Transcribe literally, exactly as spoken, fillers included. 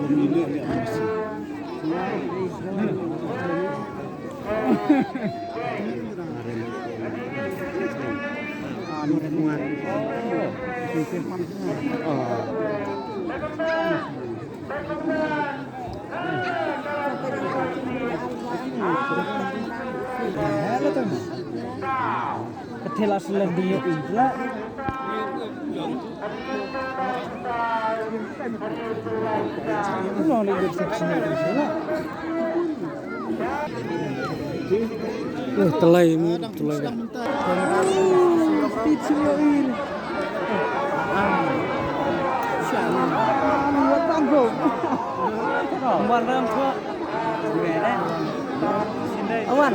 Ka thela selen di ïoh ila. Uno ni dur sep sini di sini. Eh, telai mu, telai. Awan.